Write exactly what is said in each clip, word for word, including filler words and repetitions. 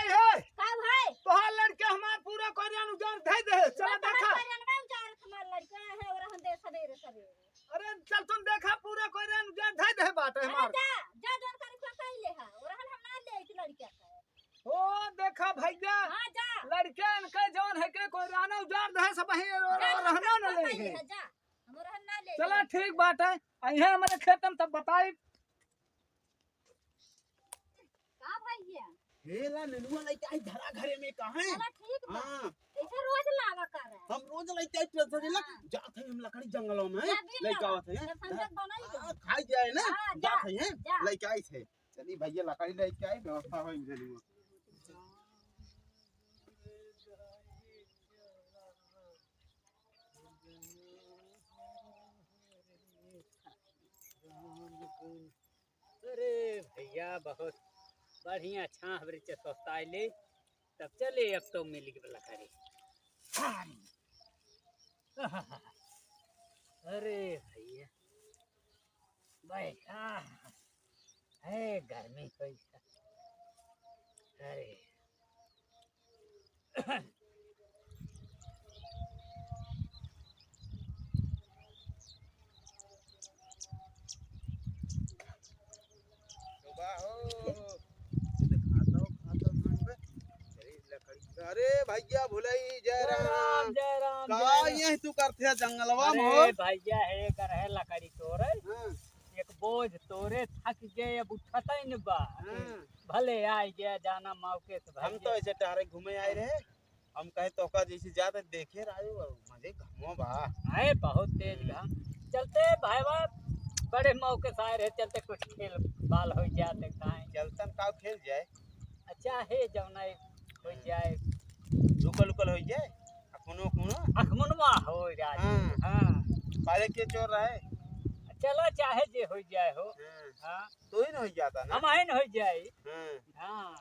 हे, का भाई? तोहार लड़के हमार पूरा कोरियान उजाड़ धइ दे। चला देखा। कोरियान में उजाड़ हमार लड़के हैं, और हम दे सबेरे सबेरे। अरे चल तुम देखा, पूरा कोरियान उजाड़ धइ दे बाटे हमार। जा, जा, जोन करे को कह ले हा, और हम ना ले एक लड़के का। ओ देखा भैया, हाँ, जा। लड़के इनके जौन है के कोरियान उजाड़ दे सब ही, और जा, और हम ना ले। जा, हम और हम ना ले। चला ठीक बाटे, अइहे हमारे खेत में तब बताई। का भैया? हे ला नेनुआ लइके आई धरा घरे में का है? चला ठीक बा। हाँ। ऐसे रोज लावा कर। हम रोज लइके आई तो सजेला हाँ। जात है हम लकड़ी जंगलों में लकड़ी लइके लावा। आवत है। जब संजय बनाई हाँ, खाई जाए ना। हाँ, जा, जात है जा। लइके आई थे। चली भैया लकड़ी लइके आई व्यवस्था हो नेनुआ। अरे भैया, बहुत बढ़िया छाँह वृक्ष सोस्ताइले। तब चले, अब तो मिल गया लकड़ी। अरे भैया, बैठा है, गर्मी कैसा। अरे अरे भैया भुलई, जय राम। जय राम, का जय राम। यही तू करथे जंगलवा में हो? अरे भैया, हे कर है लकड़ी तोरे। हाँ। एक बोझ तोरे थक गए, अब उठत ही न बा। हाँ। भले आइ गया जाना मौके से हम तो भैया। ऐसे टहरे घूमे आए रहे, हम कहे तोका जैसे ज्यादा देखे रहे हो, मजे घमो बा। आए बहुत तेज घाम। चलते भाईवा, बड़े मौके से आए रहे, चलते कुछ खेल बाल हो जाते काहे। चलतन का खेल जाए? अच्छा है जौना हो जाए। लुकल लुकल हो जाए, अखमनो अखमनो। अखमनवा हो जाए। हाँ। हाँ। पहले के चोर रहे? चला चाहे जे हो जाए हो। हाँ। हाँ। तो ही न हो जाता ना। हम ही न हो जाए। हाँ। हाँ।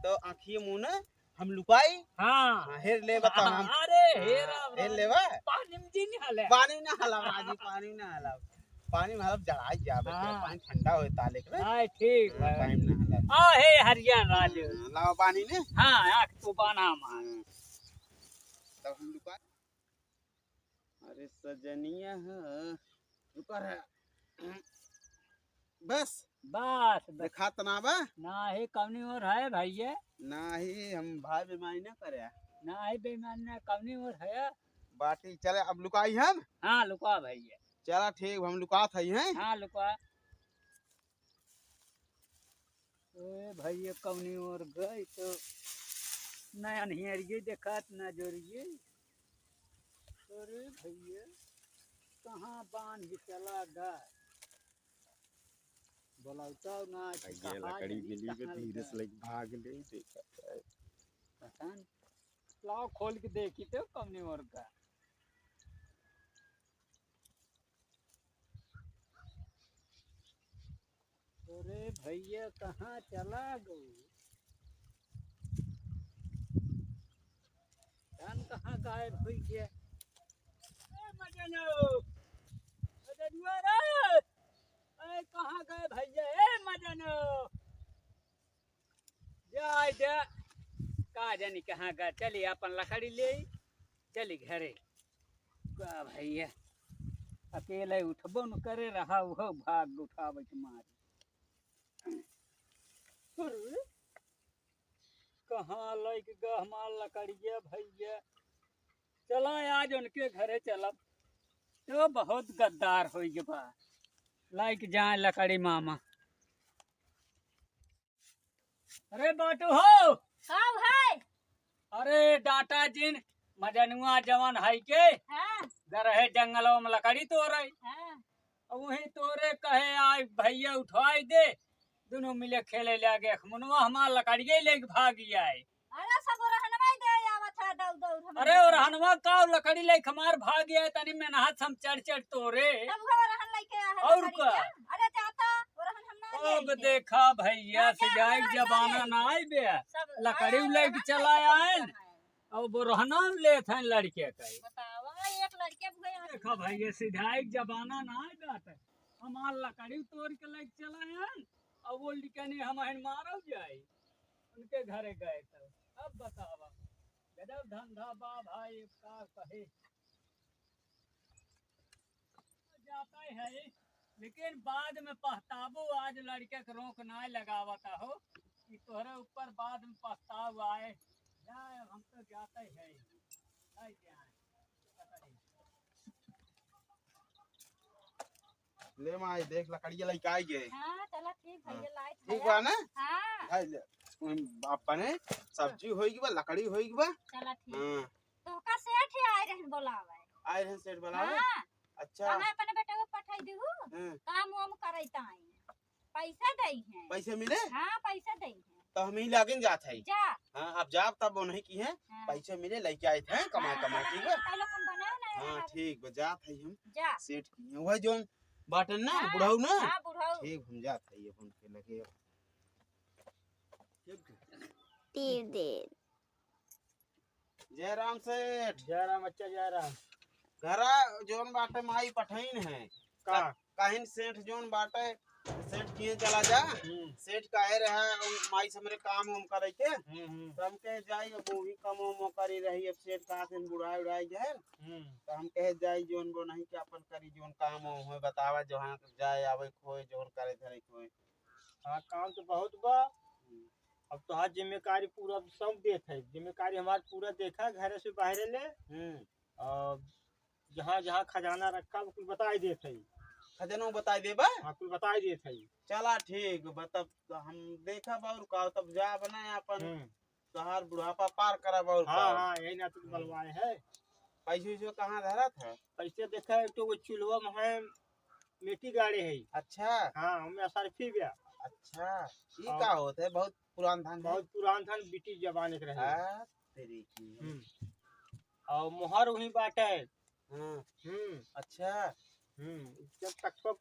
तो आँखिए मुँह न हम लुकाई। हाँ। हाँ, हेर ले बता हम। अरे, हाँ, हेरा, हेर लेवा। पानी में जी नहीं हले। पानी ना हलाओ राजू, पानी ना हलाओ। पानी में हलाओ जड़ाई जाबे, हाँ। पानी ठंडा होए ताले के। हाँ, ठीक हाँ, है। पानी ना हलाओ। आ, हे हरिया राजू। हाँ, लाओ पानी ने। हाँ, आँख तो बाना मार। हाँ। तब हम लुका अरे सजनिया ह, रुका रहा। बस। बस, बस। देखात ना बा? नाही, कौनी ओर है भैया? नाही, हम भाई बेईमानी ना करे। नाही, बेईमानी ना, कौनी ओर है? बाटी, चले, अब लुकाई हम? हाँ, लुका भैया। चला ठीक, हम लुकात हई, हैं? हाँ, लुका। ए भैया, कौनी ओर गई तो ना अन्हियरिये देखात, ना जोरिये। अरे भैया, कहाँ बांध के चला गए? बोलौता ना कि भैया, कहाँ लकड़ी जानी, मिली बे, कहाँ धीरे से लगा? लेके भाग ले, देखा जाए। पता नहीं। लाओ, खोल के देखी तो कौनी ओर का। अरे भैया, कहाँ चला गऊ? जान कहाँ गायब हुई गया? ए मजनू, मजनुआ रे, ए कहाँ गए भैया? ए मजनू, जाए दे, का जानी कहाँ गए। चली अपन लकड़ी ले, चली घरे। का भैया, अकेले उठबो न करे, रहा उहो भाग उठावे के मारे। अरे, कहाँ लइक ग हमार लकड़िया भैया? चला आज उनके घरे चलब, तो बहुत गद्दार होइ गए बा। लइक जाए लकड़ी मामा। अरे बाटू हो। का भाई? अरे डाटा जिन, मजनुआ जवन है के हाँ। गरहे जंगलवा में लकड़ी तोरे। हाँ। और वहीं तोरे कहे आज भैया उठवाई दे, दुनों मिले खेले लागे। अखमुनवा हमार लकड़िये लेके भागी आए। अरे सब ओरहनवा ही दे आवत है, दौड़ दौड़ हमार अरे लकड़ी। ओरहनवा का लकड़ी लेके हमार भागी आए, तनी मेहनत से हम चढ़ चढ़ तोरे। तब वो ओरहन लेके आ है और लकड़ी का? के? अरे जाता, ओरहन हम ना अब ले आए। देखा भैया, हाँ, क्या सिजाई के ओरहन ना जमाना ले ना आए। आए बे। सब लकड़ी आए लेके ओरहन चला लेके आए। पहुंचा है। अब ओरहना लेत हैं लड़के का। बतावा, एक लड़के भुए आते देखा हैं। भैया, सिधाई के जमाना ना आए बात है। हमार लकड़ी तोड़ के लेके चला है, अब वो लिखा नहीं हम हन मारल जाए। उनके घरे गए तो। अब बतावा, गजब धंधा बा भाई, का कहे। जाता है, लेकिन बाद में पछताबू। आज लड़के के रोक ना लगावता हो कि तोहरे ऊपर बाद में पछताव आए। जा, अब हम तो जाते हैं, नहीं जाए। ले माई, देख लकड़िया लइके आई गए। हाँ, चला ठीक, हाँ। भैया लाइट ठीक भैया। बा ना? हाँ। भाई ले, उम, अपने सब्जी होई गई बा, लकड़ी होई गई बा। चला ठीक। हाँ। तो का सेठ ही आए रहन बोलावे। आए रहन सेठ बोलावे? हाँ। अच्छा। कहा अपने बेटा को पठाई दीहू, हाँ। काम वाम करई ताई। पैसा दई हैं। पैसे मिले? हाँ, पैसा दई हैं। तो हम ही लागिन जात है। जा। हाँ, अब जाब तब वो नहीं की है। हाँ। पैसे मिले, लइके आए थे, कमाए, हाँ, कमाए, ठीक है? पहले अपन बनाओ ना हाँ, यार। ठीक बा, जात है हम। जा। सेठ की है। वह जोन बाटन ना, हाँ, बुढ़ऊ ना? हाँ, बुढ़ऊ। ठीक, हम जात है, ये फोन के लगे। तीर दे। जय राम सेठ। जय राम बच्चा, जय राम। घरा जोन बाटे माई पठइन है। का? का-, काहिन सेठ जोन बाटे, सेठ किए चला जा। हम्म। सेठ काहे रहा, माई से हमरे काम वाम करे के। हम्म, हम्म। तो हम कहे जाई, अब वही काम वाम करी रही, अब सेठ कहा से बुढ़ाई उढ़ाई गए। हम्म। तो हम कहे जाई जोन बो नहीं कि अपन करी जोन काम वाम होए, बतावा जोहाँ जाए आवे खोए, जोन करे धरे खोए। हाँ, काम तो बहुत बा। हम्म। अब तोहार जिम्मेदारी पूरा सौंप देत है, जिम्मेदारी हमार पूरा देखा, घरे से बाहरे ले। हम्म। और जहाँ जहाँ खजाना रखा, वो कुल बताई देत है। खजाना बताई देबा? हाँ, कुल बताई देत है। चला ठीक बा, तब हम देखब और का, तब जाब ना अपन हम्म। तोहार बुढ़ापा पार करब और हाँ, का। हाँ, यही ना तो हम्म। बलवाए है। पैसे वैसे कहाँ धरत है? पैसे देखा है तो वो चूल्हा में है, मेटी गाड़े है। अच्छा। हाँ, हमें असरफी गया। अच्छा, ई और का होत है? बहुत पुरान धन है। बहुत पुरान धन, ब्रिटिश जमाने के रहे। हाँ, तेरी की। हम्म। और मोहर वहीं बाटे। हाँ। हम्म। अच्छा। हम्म, जब तक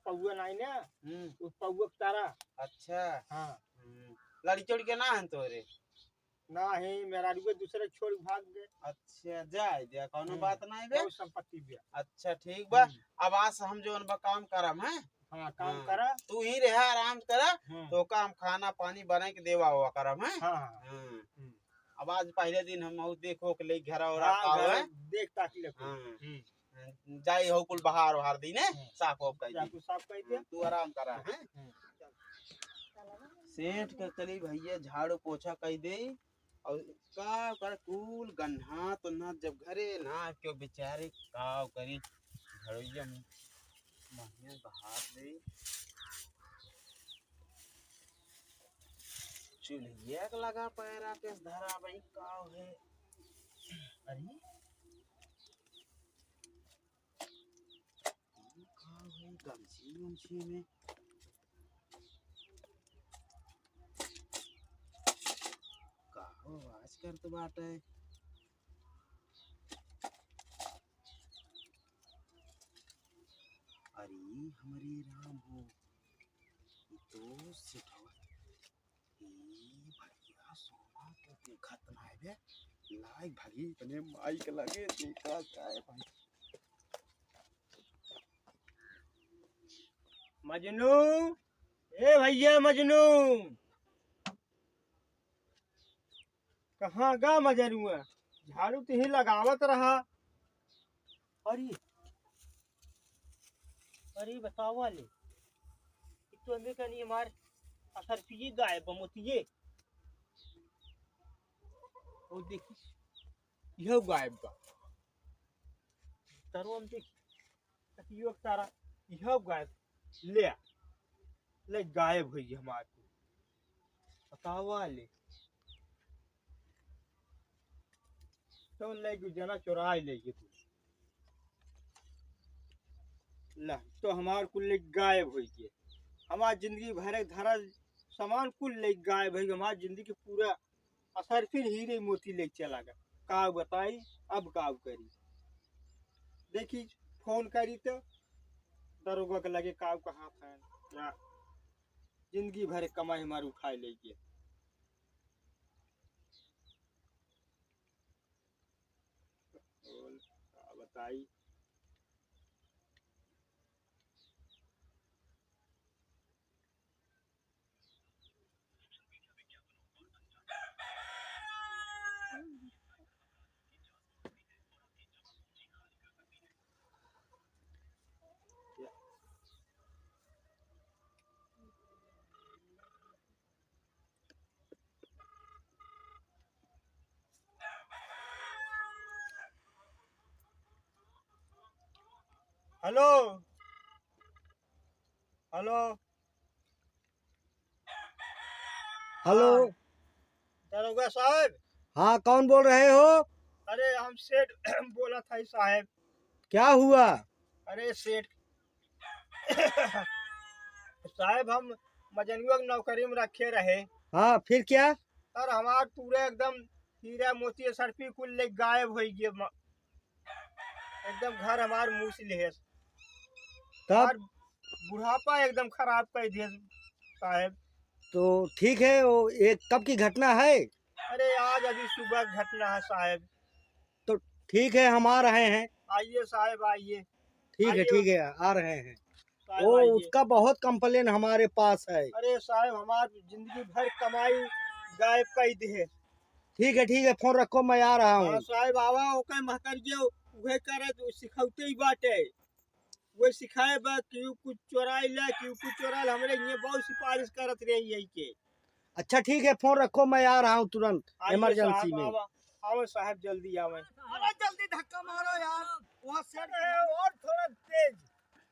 पौआ नाई ना, हम्म। उस पौआ के तारा। अच्छा। हाँ। हम्म। लड़की उड़की ना हन तोरे? ना ही, मेहरारुए दूसरे छोड़ भाग गए। अच्छा, जाए दे, कौनो हम्म। बात नाई बे। बहुत संपत्ति बे। अच्छा, ठीक बा। हम्म। अब आज से हम जोन बा काम करम, हैं? हाँ, काम हाँ। करा। तू ही रहा, आराम करा। हम्म। तो काम खाना पानी बना के देवा हुआ करम, हैं? हाँ, हाँ। हम्म। हम्म। अब आज पहले दिन हम और देखो के ले घरा ओरा हाँ, का घर हुआ है? देख ताक ले। हाँ। हम्म। जाई हो कुल बहार वहार दी ने, हम्म। साफ वाफ कर जा दी। तू साफ कर दे। हाँ, तू आराम करा, हैं? हम्म। सेठ के चली भैया झाड़ू पोछा कर दे। और का कर कुल गन्हात उन्हात जब घरे ना क्यों बेचारे का करी, घड़ोइया में बढ़िया बहार दे। चुल्हिया के लगा पैरा के धरा भाई का है। अरे का है गमछी उमछी में? का हो आवाज करत बाटे? अरे हमरे राम हो, ई तो सेठवा, ई भैया सोना के देखत ना है बे, लाइक भागी अपने माई के लगे देखा जाए भाई। मजनू, ए भैया मजनू, कहाँ गा मजनुआ? झाड़ू तिही लगावत रहा। अरे, अरे बतावा ले, ई तो हमें कहनी हमार असरफिये गायब बा मोतिये। और देखी, यह गायब बा। तारो हम देखी, तकियो के तारा, यह गायब। ले आ, ले गायब होइ गई हमार कुल। बतावा ले। तो ले गई जना चोराई ले गई तू। ला, तो हमार कुल ले गायब होइ गई। हमार जिंदगी भर एक धरा सामान कुल ले गायब होइ गई। हमार जिंदगी के पूरा असरफिन हीरे मोती ले चला गया। का बताई, अब का करी? देखी, फोन करी तो दरोगा के लगे का कहा था ना, जिंदगी भर कमाई हमार उठाए ले गए। बोल, का बताई? Hello, hello. हेलो। हाँ। दरोगा साहब। हाँ, कौन बोल रहे हो? अरे, हम सेठ बोला था साहब। क्या हुआ? अरे सेठ साहब, हम मजनुआ के नौकरी में रखे रहे। हाँ, फिर क्या? सर, हमार पूरा एकदम हीरा मोती सर्फी कुल ले गायब होइ गए। म-, एकदम घर हमार मूस लिहे। तब? हमार बुढ़ापा एकदम खराब कर दिए साहब। तो ठीक है, वो एक कब की घटना है? अरे, आज अभी सुबह घटना है साहब। तो ठीक है, हम आ रहे हैं। आइए साहब, आइए। ठीक है, आइए। ठीक है, आ रहे हैं। साहब, वो आइए। उसका बहुत complain हमारे पास है। अरे साहब, हमार जिंदगी भर कमाई गायब कर दिहे। ठीक है, ठीक है, फोन रखो, मैं आ रहा हूँ। हाँ साहब, आवा, ओके महतर जे उहे करे तो सिखौते ही बाटे। वही सिखाए बा, केहू कुछ चोराइला, केहू कुछ चोराइला, हमरे हियाँ बहुत सिफारिश करत रही है के। अच्छा ठीक है, फोन रखो, मैं आ रहा हूँ तुरंत, आइए emergency साहब, में। आवा, आवा साहब, जल्दी आवा। अरे जल्दी धक्का मारो यार, वहाँ से अरे, और थोड़ा तेज,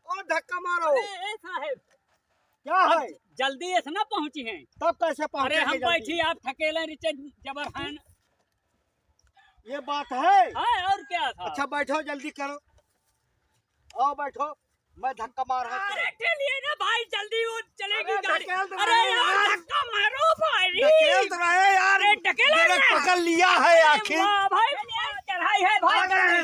और धक्का मारो। अरे, ए साहब, क्या अब है? जल्दी ऐसे ना पहुँची हैं। तब कैसे अरे पहुँचेंगे हम जल्दी? बैठी, आप थकेले रिचे जबर हैं। ये बात है? हाँ, और क्या था? अच्छा बैठो, जल्दी करो, आओ बैठो, मैं धक्का मार रहा हूँ। अरे ठेलिए ना भाई, जल्दी वो चलेगी अरे, गाड़ी। ढकेल तो अरे रहे यार, यार। धक्का मारो भाई। ढकेल तो रहे यार। अरे, ढकेल ब्रेक ना। पकड़ लिया है अरे, आखिर। वाह भाई, चढ़ाई है भाई, आ गए। चढ़ाई।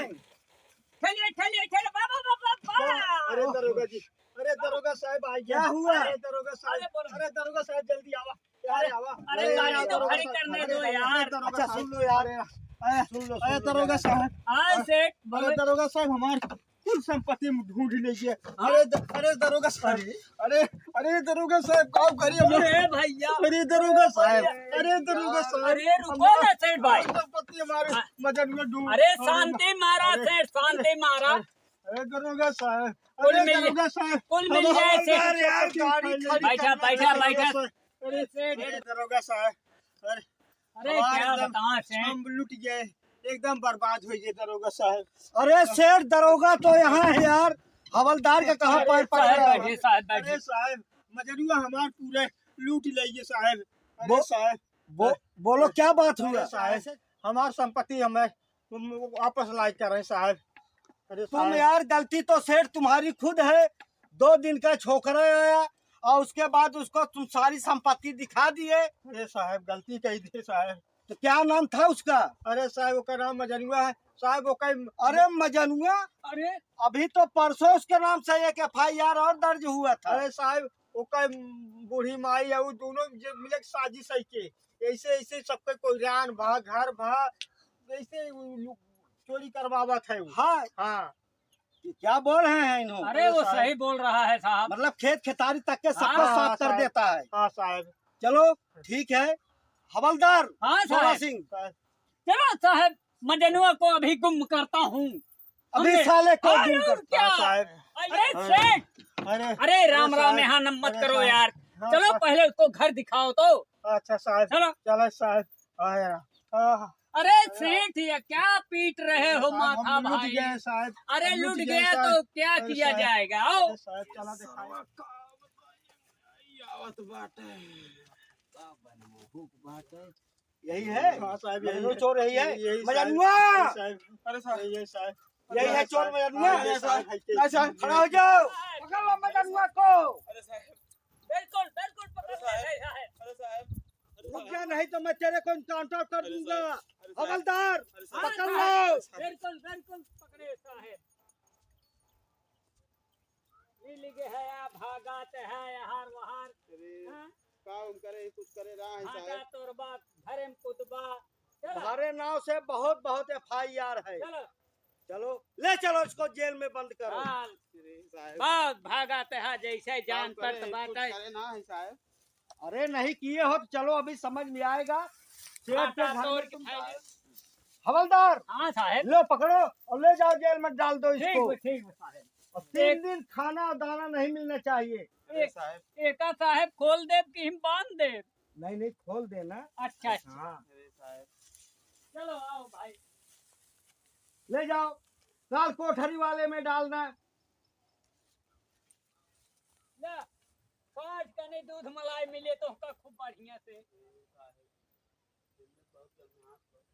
ठेलिए, ठेलिए, ठेलिए, बाबा, बाबा, बाबा। अरे दरोगा जी, अरे दरोगा साहब, आ गया। क्या हुआ? अरे दरोगा साहब, अरे बोलो। अरे दरोगा साहब, जल्दी आवा। अरे, अरे, अरे, गाड़ी अरे, तो दरोगा खड़ी साहब, करने अरे, दो अरे, यार। दरोगा अच्छा, साहब। सुन लो यार, अरे, अरे, सुन लो, हाँ, सुन लो सेठ, यार। बोलो। अरे, दरोगा साहब, हमार कुल संपत्ति में ढूंढ लीजिए। हाँ? अरे, द-, अरे, दरोगा साहब, अरे। अरे, अरे, दरोगा साहब, का करिए हम? अरे, भैया। अरे, दरोगा साहब, अरे, अरे, दरोगा साहब, अरे, रुको हमार ना, सेठ भाई। संपत्ति हमारे हाँ। मजन में ढूंढ, अरे, अरे, शांति मारा, अरे, सेठ, शांति मारा। अरे, दरोगा साहब, कुल अरे, मिल, दरोगा साहब, कुल मिल हम जाए, सेठ। हमारे यार, गाड़ी खड़ी बैठा, करना बैठा, है, बैठा। दरोगा साहब। अरे, अरे, अरे, हमार क्या एकदम बताएं सेठ? हम लुट गए, एकदम बर्बाद हो गए दरोगा साहब। अरे सेठ, दरोगा तो यहाँ है यार, हवलदार का कहाँ अरे, पैर पड़ साहब, गया? बैठे, साहब, बैठे। अरे साहब, मजनुआ हमार पूरे लूट लिए साहब। अरे बो-, साहब। बो-, बोलो, क्या बात अरे हुआ? साहब, हमार संपत्ति हमें वापस लाए करें साहब। अरे तुम साहब। यार, गलती तो सेठ तुम्हारी खुद है। दो दिन का छोकरा आया और उसके बाद उसको तुम सारी संपत्ति दिखा दिए। अरे साहब, गलती कही दिए साहब। तो क्या नाम था उसका? अरे साहब, ओकर नाम मजनुआ है साहब। ओकर अरे मजनुआ? अरे अभी तो परसों उसके नाम से एक F I R और दर्ज हुआ था। अरे साहब, ओकर बूढ़ी माई है, वो दोनों जे मिले के साजिश है के ऐसे, ऐसे सबके कोरियान भा, घर भा, ऐसे उ लु-, चोरी करवावत है वो। हाँ। हाँ। ये क्या बोल रहे हैं इन्हों? अरे, अरे वो साहब। सही बोल रहा है साहब। मतलब खेत खेतारी तक के सबको हाँ, साफ हाँ, कर साहब। देता है। हाँ साहब। चलो, ठीक है। हवलदार हाँ, भोला साहब। सिंह। साहब। चलो साहब, मजनुआ को अभी गुम करता हूँ। अभी अरे, साले को अरे, गुम और करता क्या? हाँ, साहब। अरे, अरे, सेठ। अरे, अरे, राम, अरे, राम, साहब। यहाँ न मत अरे, करो साहब। यार। हाँ, चलो, साहब। पहले उसको घर दिखाओ तो। अच्छा, साहब। चलो। चलो, साहब। हाँ, यार। हाँ, हाँ। अरे, सेठ, ये क्या पीट रहे हो साहब, हम माथा लूट भाई? गए, साहब। अरे, हम लूट लूट गए, गया साहब। तो क्या अरे, किया साहब। जाएगा? आओ। अरे, साहब, चला दिखाई। आवत बाटे। का बनमोहुक बाटे। यही है? हाँ साहब, यही मजनू है। चोर यही है? यही, यही साहब, मजनुआ! यही साहब। अरे साहब, यही है साहब। यही है चोर मजनुआ? हाँ, ये साहब, है के। अरे साहब, खड़ा हो जाओ। पकड़ लो मजनुआ को। अरे साहब। बिल्कुल, बिल्कुल पकड़ ले रहे हैं। अरे साहब। रुक जा, नहीं तो मैं तेरे को encounter कर दूंगा। अरे साहब। हवलदार, अरे साहब। पकड़ लो। बिल्कुल, बिल्कुल पकड़े साहब। मिल गया है, भागत है यार वहार। अरे, हाँ? का हम करे, कुछ करे रहा है भागा साहब। तोर बाप, घरे में कुतबा। चलो। हमारे नाव से बहुत, बहुत F I R है। चलो। चलो, ले चलो इसको जेल में बंद करो। हाँ। अरे साहब। बहुत भागत है, जैसे जान काम करे, पर तो बात कुछ है। करे ना है साहब। अरे नहीं किए हो तो चलो अभी समझ में आएगा। सेठ के काटा घर तोड़ में के तुम खाएंगे। हवलदार, हाँ साहब। लो पकड़ो और ले जाओ जेल में डाल दो ठीक इसको। बा, ठीक बा साहब। और तीन एक दिन खाना और दाना नहीं मिलना चाहिए। अरे एक, साहब। एका साहब खोल देब कि हम बांध देब? नहीं, नहीं, खोल देना। अच्छा, अच्छा। हाँ। अरे साहब। चलो आओ भाई। ले जाओ, काल कोठरी वाले में डालना। ला, पाँच कनी दूध मलाई मिले तोहका खूब बढ़िया से।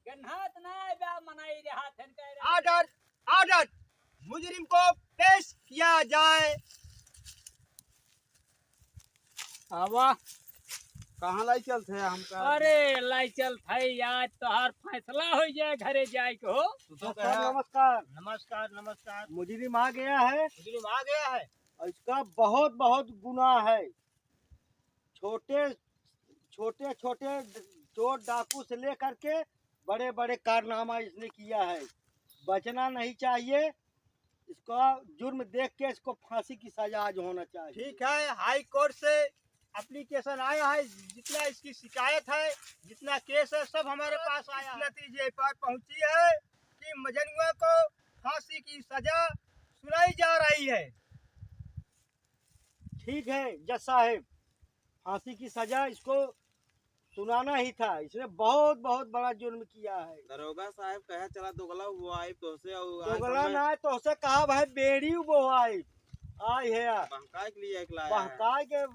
गन्हात ना आए बा, मनाई रहा थन कह रहा। ऑर्डर, ऑर्डर, मुजरिम को पेश किया जाए। आवा। कहाँ लाई चलत है हमका? अरे, लाई चलत है यार, तोहार फैसला हो जाए, घरे जाए के हो। तू तो सर, कहा नमस्कार। नमस्कार, नमस्कार। मुजरिम आ गया है। मुजरिम आ गया है। और इसका बहुत, बहुत गुनाह है। छोटे, छोटे, छोटे चोर डाकू से लेकर के बड़े, बड़े कारनामा इसने किया है। बचना नहीं चाहिए। इसका जुर्म देख के इसको फांसी की सजा आज होना चाहिए। ठीक है, हाई कोर्ट से एप्लीकेशन आया है, जितना इसकी शिकायत है, जितना केस है, सब हमारे पास आया है। इस नतीजे पर पहुंची है कि मजनुआ को फांसी की सजा सुनाई जा रही है। ठीक है जज साहब, फांसी की सजा इसको सुनाना ही था। इसने बहुत, बहुत बड़ा जुर्म किया है। दरोगा साहब कहे चला दोगला वो आई तोहसे और आज दोगला हमें ना है, तोहसे कहा भाई बेड़ी वो आई, आई है यार। बहकाए के लिए एक लाया है। बहकाए के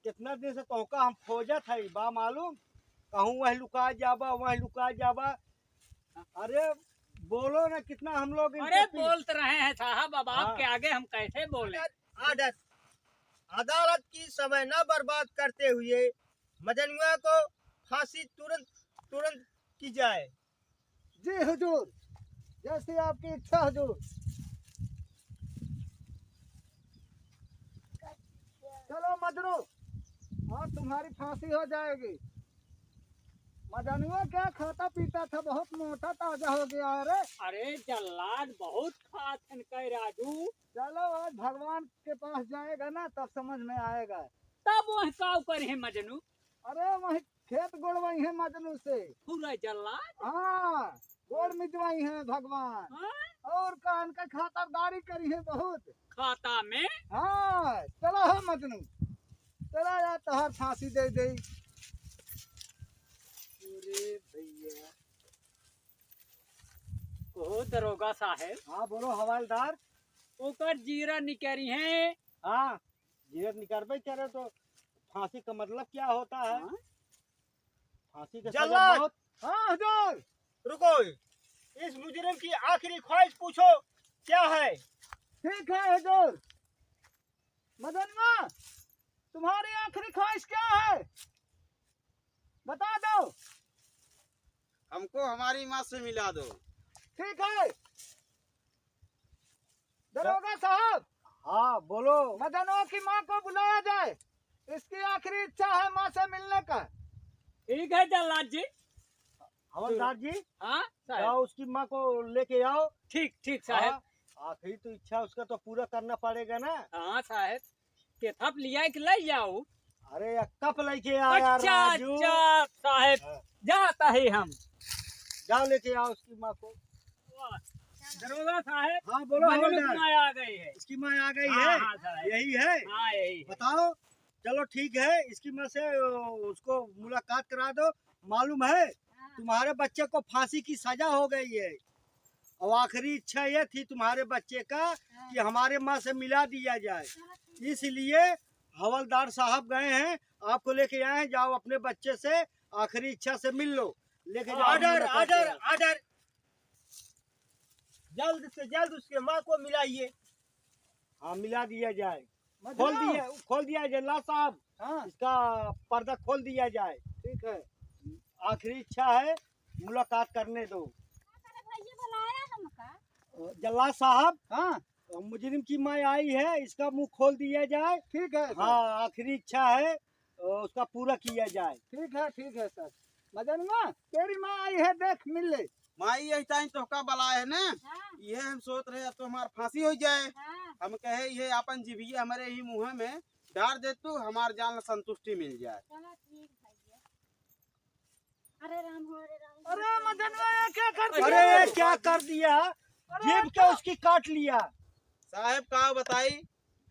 कितना दिन से तोहका हम खोजत है, बा मालूम, कहूँ वह लुका जाबा, वह लुका जाबा। अरे बोलो ना, कितना हम लोग अरे इनके पी- बोलते रहे हैं साहब, अब हाँ। आपके आगे हम कैसे बोले? ऑर्डर, अदालत की समय न बर्बाद करते हुए मजनुआ को फांसी तुरंत, तुरंत की जाए। जी हुजूर, जैसी आपकी इच्छा हुजूर। चलो मजनू, आज तुम्हारी फांसी हो जाएगी। मजनुआ क्या खाता पीता था, बहुत मोटा ताजा हो गया। अरे अरे जल्लाद बहुत खात हन कह राजू। चलो आज भगवान के पास जाएगा ना, तब समझ में आएगा। तब वह काव करे हैं मजनू? अरे वही खेत गोड़वाई है मजनू से। पूरा जल्लाद? हाँ, गोड़ मिजवाई है भगवान। हाँ? और का इनका खातरदारी करी है बहुत। खाता में? हाँ, चला हो मजनू, चला यार तोहार फांसी दे दे। अरे भैया, कहो दरोगा साहेब। हाँ बोलो हवलदार। ओकर जीरा निकरी है। हाँ, जीरा निकरबे करे तो फांसी का मतलब क्या होता है? हाँ? फांसी के सजा जल्लाद! मौत। हाँ हुजूर। रुको, इस मुजरिम की आखिरी ख्वाहिश पूछो क्या है? ठीक है हुजूर। मजनुआ, तुम्हारी आखिरी ख्वाहिश क्या है? बता दो। हमको हमारी माँ से मिला दो। ठीक है। दरोगा साहब। हाँ बोलो। मजनुआ की माँ को बुलाया जाए, इसकी आखिरी इच्छा है माँ से मिलने का। ठीक है जल्लाद जी। हवलदार जी, हाँ साहेब। जाओ उसकी माँ को लेके आओ। ठीक, ठीक साहेब। हाँ, आखिरी तो इच्छा उसका तो पूरा करना पड़ेगा ना। हाँ साहेब, केथप लिया के ले जाओ। अरे या कप लेके आया अच्छा, राजू। अच्छा साहेब, हाँ। जाता है हम। जाओ लेके आओ उसकी माँ को। वाह, दरोगा साहेब, हाँ बोलो हवलदार। माँ आ गई है। इसकी माँ आ गई हाँ, है। हाँ साहेब। यही है। हाँ यही है। बताओ। चलो ठीक है, इसकी माँ से ओ, उसको मुलाकात करा दो। मालूम है, हाँ। तुम्हारे बच्चे को फांसी की सजा हो गई है और आखिरी इच्छा ये थी तुम्हारे बच्चे का, हाँ। कि हमारे माँ से मिला दिया जाए। हाँ, ठीक है। इसलिए हवलदार साहब गए हैं, आपको लेके आए हैं, जाओ अपने बच्चे से आखिरी इच्छा से मिल लो, लेके जाओ। Order, order, order. जल्द से जल्द उसके माँ को मिलाइए। हाँ, मिला दिया जाए। खोल दिया, खोल दिया जाए, ला साहब। हाँ। इसका पर्दा खोल दिया जाए। ठीक है। आखिरी इच्छा है, मुलाकात करने दो। जल्लाद साहब, हाँ। मुजरिम की माँ आई है, इसका मुंह खोल दिया जाए। ठीक है सर। हाँ, आखिरी इच्छा है, उसका पूरा किया जाए। ठीक है, ठीक है सर। मजनुआ, तेरी माँ आई है, देख मिल ले। माई यही टाइम तोहका बलाए है ना, हाँ। ये हम सोच रहे अब तो हमार फांसी हो जाए। हाँ। हम कहे ये अपन जिभिया हमारे ही मुँह में डार दे तू, हमार जान ला संतुष्टि मिल जाए। चलो ठीक भैया। हरे राम, हरे राम। अरे मजनुआ, ये क्या कर दिया? अरे ये क्या कर दिया? अरे जीभ के उसकी काट लिया। साहेब का बताई,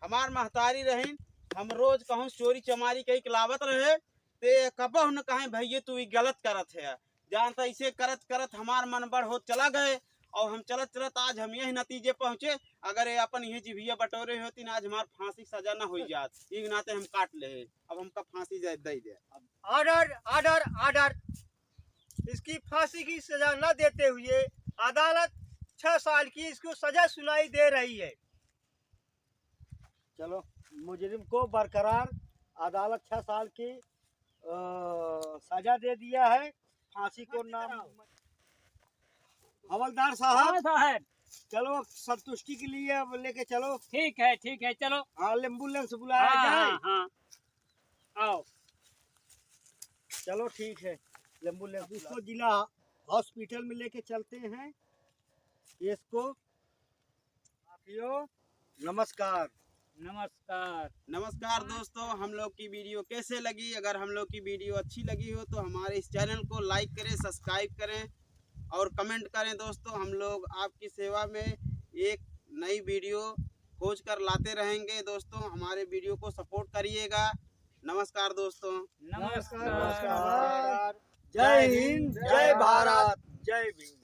हमार महतारी रहीन, हम रोज कहूँ चोरी चमारी कई के लावत रहे, ते कबहु न कहे भैया तू ई गलत करत है। जानता इसे करत करत हमार मन बड़ होत चला गए, और हम चलत चलत आज हम यही नतीजे पहुँचे, अगर ये अपन ये जिभिया बटोरे होती ना, आज हमार फांसी की सजा ना हो जात। ई नाते हम काट ले, अब हमका फांसी दे, दे दे। Order, order, order. इसकी फांसी की सजा न देते हुए अदालत छह साल की इसको सजा सुनाई दे रही है। चलो, मुजरिम को बरकरार अदालत छह साल की, अ, सजा दे दिया है। फांसी को नाम, हवलदार साहब, हाँ साहब। चलो, संतुष्टि के लिए अब लेके चलो। ठीक है, ठीक है, चलो। हाँ, एम्बुलेंस बुलाया हाँ, जाए। हाँ, हाँ। आओ। चलो, ठीक है, एम्बुलेंस अब इसको बुला। जिला हॉस्पिटल में लेके चलते हैं। इसको साथियों, नमस्कार। नमस्कार। नमस्कार दोस्तों, हम लोग की वीडियो कैसे लगी? अगर हम लोग की वीडियो अच्छी लगी हो तो हमारे इस चैनल को लाइक करें, सब्सक्राइब करें और कमेंट करें। दोस्तों, हम लोग आपकी सेवा में एक नई वीडियो खोज कर लाते रहेंगे। दोस्तों, हमारे वीडियो को सपोर्ट करिएगा। नमस्कार दोस्तों। नमस्कार। नमस्कार। जय हिंद, जय भारत, जय भीम।